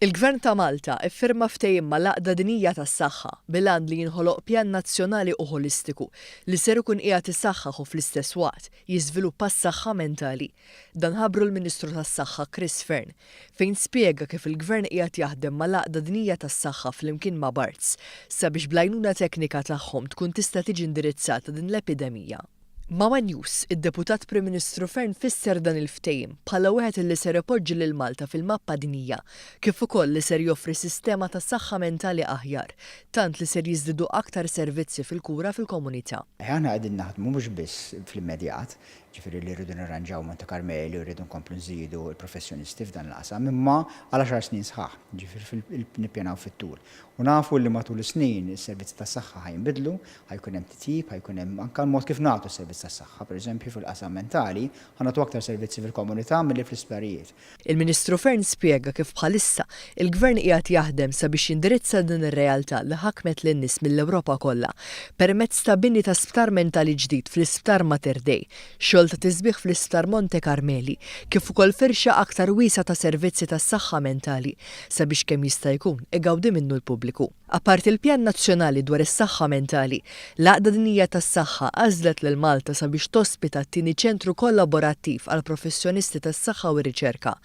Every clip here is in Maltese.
Il-Gvern ta' Malta iffirma ftehim mal-Għaqda Dinjija tas-Saħħa bil-għan li jinħoloq pjan nazzjonali u ħolistiku li ser ikun qiegħed isaħħaħ u fl-istess waqt jiżviluppa s-saħħa mentali. Dan ħabbru l-Ministru tas-Saħħa Chris Fearne fejn spjega kif il-Gvern qiegħed jaħdem mal-Għaqda Dinjija tas-Saħħa flimkien ma' Barts sabiex bl-għajnuna teknika tagħhom tkun tista' tiġi indirizzata din l-epidemija. Ma' one News, id-Deputat Prim Ministru Fearne fisser dan il-ftehim bħala wieħed li ser ipoġġi lil Malta fil-mappa dinjija, kif ukoll li ser joffri sistema ta' saħħa mentali aħjar, tant li ser jiżdiedu aktar servizzi fil-kura fil-komunità. Aħna qegħdin naħdmu mhux biss fl-immedjat, ġifieri li rridu nirranġaw Monte Karmeli u rridu nkomplu nżidu l-professjonisti f'dan il-qasam, imma għal għaxar snin sħaħ, ġifieri nippjanaw fit-tul. U nafu li matul is-snin is-servizzi tas-saħħa ħa jinbidlu, ħa jkun hemm titjib, ħa jkun hemm anke l-mod kif nagħtu s-servizz tas-saħħa. Pereżempju fil-qasam mentali, ħa nagħtu aktar servizzi fil-komunità milli fl-isptarijiet. Il-Ministru Fearne spjega kif bħalissa, il-Gvern qiegħed jaħdem sabiex jindirizza din ir-realtà li ħakmet lin-nies mill-Ewropa kollha permezz ta' bini ta' sptar mentali ġdid fl-Isptar Mater Dei, xogħol ta' tisbiħ fl-Isptar Monte Carmeli, kif ukoll firxa aktar wiesgħa ta' servizzi tas-saħħa mentali sabiex kemm jista' jkun igawdi minnu l-pubbliku. Apparti l-Pjan Nazzjonali dwar is-Saħħa Mentali, l-Għaqda Dinjija tas-Saħħa għażlet lil Malta sabiex tospita t-tieni ċentru kollaborattiv għall-professjonisti tas-saħħa u r-riċerka,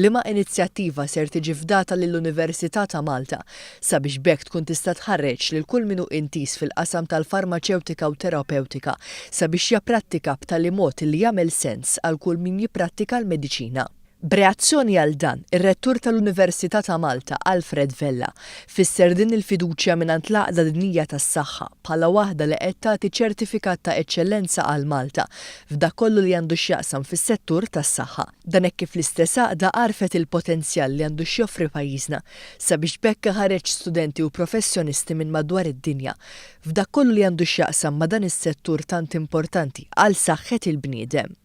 liema inizjattiva ser tiġi fdata lill-Università ta' Malta sabiex b'hekk tkun tista' tħarreġ lil kull min hu intiż fil-qasam tal-farmaċewtika u terapewtika sabiex japprattika b'tali mod li jagħmel sens għal kull min jipprattika l-mediċina. B'reazzjoni għal dan, ir-Rettur tal-Università ta' Malta, Alfred Vella, fisser din il-fiduċja mingħand l-Għaqda Dinjija tas-Saħħa bħala waħda li qed tagħti ċertifikat ta' eċċellenza għal Malta f'dak kollu li għandu x'jaqsam fis-settur tas-saħħa. Dan hekk kif l-istess għaqda għarfet il-potenzjal li għandu x'joffri pajjiżna sabiex b'hekk iħarreġ studenti u professjonisti minn madwar id-dinja f'dak kollu li għandu x'jaqsam ma' dan is-settur tant importanti għal saħħet il-bniedem.